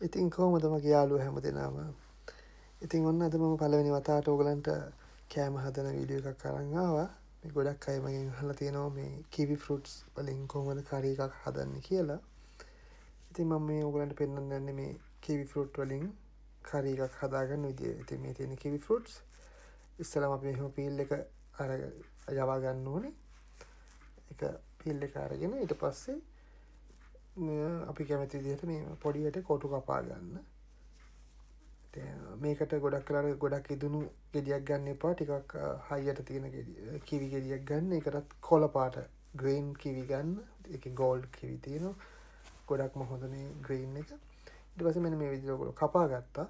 ඉතින් කොහොමද මගේ යාළුවෝ හැමදෙනාම? ඉතින් ඔන්න අද මම පළවෙනි වතාවට ඕගලන්ට කෑම හදන වීඩියෝ එකක් අරන් ආවා. මේ ගොඩක් අය මගෙන් අහලා තියෙනවා මේ කිවි ෆෘට්ස් වලින් කොහොමද කරි එකක් හදන්නේ කියලා. ඉතින් මම මේ ඕගලන්ට පෙන්වන්න යන්නේ මේ කිවි ෆෘට් වලින් කරි එකක් හදාගන්න විදිය. ඉතින් මේ තියෙන කිවි ෆෘට්ස් ඉස්සෙල්ලාම අපි මෙහෙම පීල් එක අර යවා ගන්න ඕනේ. ඒක පීල් එක අරගෙන ඊට පස්සේ අපි කැමති විදිහට මේ පොඩියට කොටු කපා ගන්න. ඉතින් මේකට ගොඩක් වෙලාවට ගොඩක් ඉදුණු ගෙඩියක් ගන්න එපා. ටිකක් හයියට තියෙන කිවි ගෙඩියක් ගන්න. ඒකටත් කොළ පාට ග්‍රීන් කිවි ගන්න. ඒකේ ගෝල්ඩ් කිවි තියෙනවා. ගොඩක්ම හොඳ මේ ග්‍රීන් එක. ඊට පස්සේ මෙන්න මේ විදිහට ඔයගොල්ලෝ කපා ගත්තා.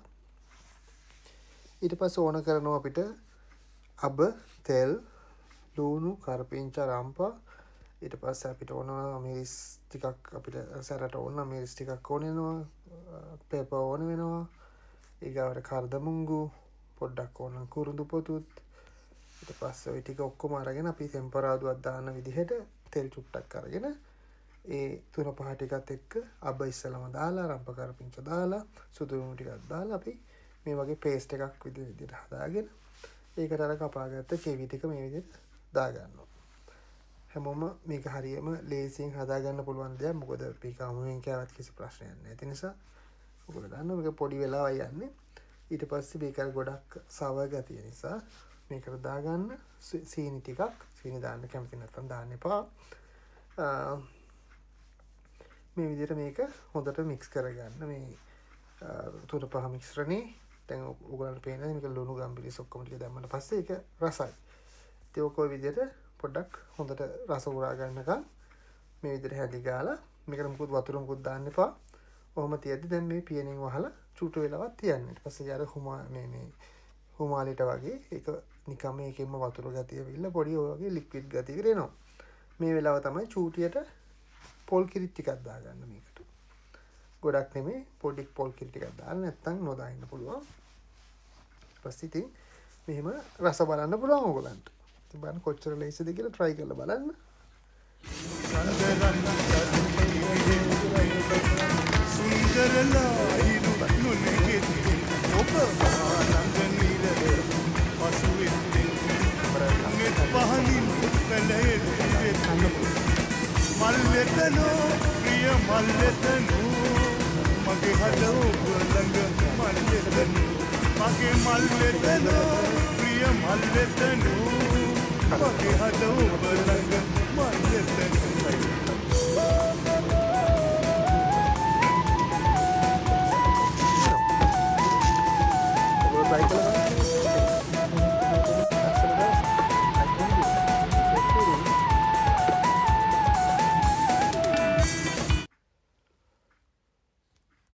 ඊට පස්සේ ඕන කරනවා අපිට අබ, තෙල්, ලූණු, කරපිංචා, රම්පා. ඊට පස්සේ අපිට ඕන මිරිස් ටිකක්, අපිට සැරට ඕන මිරිස් ටිකක් ඕන වෙනවා, පෙපර් ඕන වෙනවා, ඊගාවට කරදමුංගු පොඩ්ඩක් ඕන, කුරුඳු පොතුත්. ඊට පස්සේ ඔය ටික ඔක්කොම අරගෙන අපි තෙම්පරාදුවක් දාන විදිහට තෙල් චුට්ටක් අරගෙන ඒ තුන පහ ටිකත් එක්ක අබ ඉස්සලම දාලා, රම්ප කරපිංච දාලා, සුදු ලුණු ටිකක් දාලා අපි මේ වගේ පේස්ට් එකක් විදිහට හදාගෙන ඒකට අර කපාගත්ත කෙවි ටික මේ විදිහට දාගන්නවා. හැමෝම මේක හරියම ලේසියෙන් හදාගන්න පුළුවන් දෙයක්. මොකද මේක අමුවෙන් කෑවත් කිසි ප්‍රශ්නයක් නෑ. ඒ නිසා ඔයගොල්ලෝ දන්නවා මේක පොඩි වෙලාවයි යන්නේ. ඊට පස්සේ මේක අර ගොඩක් සව ගතිය නිසා මේකට දාගන්න සීනි ටිකක්. සීනි දාන්න කැමති නැත්නම් දාන්න එපා. මේ විදිහට මේක හොඳට මික්ස් කරගන්න. මේ තුන පහ මිශ්‍රණේ දැන් ඔයගොල්ලන්ට පේනවා මේක ලුණු ගම්බිරිස් ඔක්කොම ටික දැම්මට පස්සේ ඒක රසයි. ඉතින් ඔක ඔය විදිහට පොඩ්ඩක් හොඳට රස උරා ගන්නකම් මේ විදිහට හැඳි ගාලා මේකට මුකුත් වතුර මුකුත් දාන්න එපා. ඔහොම තියද්දි දැන් මේ පියනෙන් වහලා චූටු වෙලාවක් තියන්න. ඊට පස්සේ අර හුමා මේ මේ හුමාලිට වගේ ඒක නිකම් මේකෙන්ම වතුර ගතිය ඇවිල්ලා පොඩි ඔය වගේ ලික්විඩ් ගතියකට එනවා. මේ වෙලාව තමයි චූටියට පොල් කිරි ටිකක් දාගන්න මේකට. ගොඩක් නෙමෙයි, පොඩි පොල් කිරි ටිකක් දාන්න, නැත්තම් නොදා ඉන්න පුළුවන්. ඊට පස්සේ ඉතින් මෙහෙම රස බලන්න පුළුවන් ඕගොල්ලන්ට. ඉතින් බලන්න කොච්චර ලේසිද කියලා try කරලා බලන්න. සුන්දර ලාහිරු නුනගෙත්තෙන් ඔබ මා ළඟ නිරත පසුවෙත්තෙන් නෙත් පහනින් පැලෙත්තෙත් මල් වෙතනෝ ප්‍රිය මල් වෙතනෝ මගේ හද ඔබ ළඟ මල් වෙතනෝ මගේ මල් වෙතනෝ ප්‍රිය මල් වෙතනෝ මගේ හද ඔබ ළඟ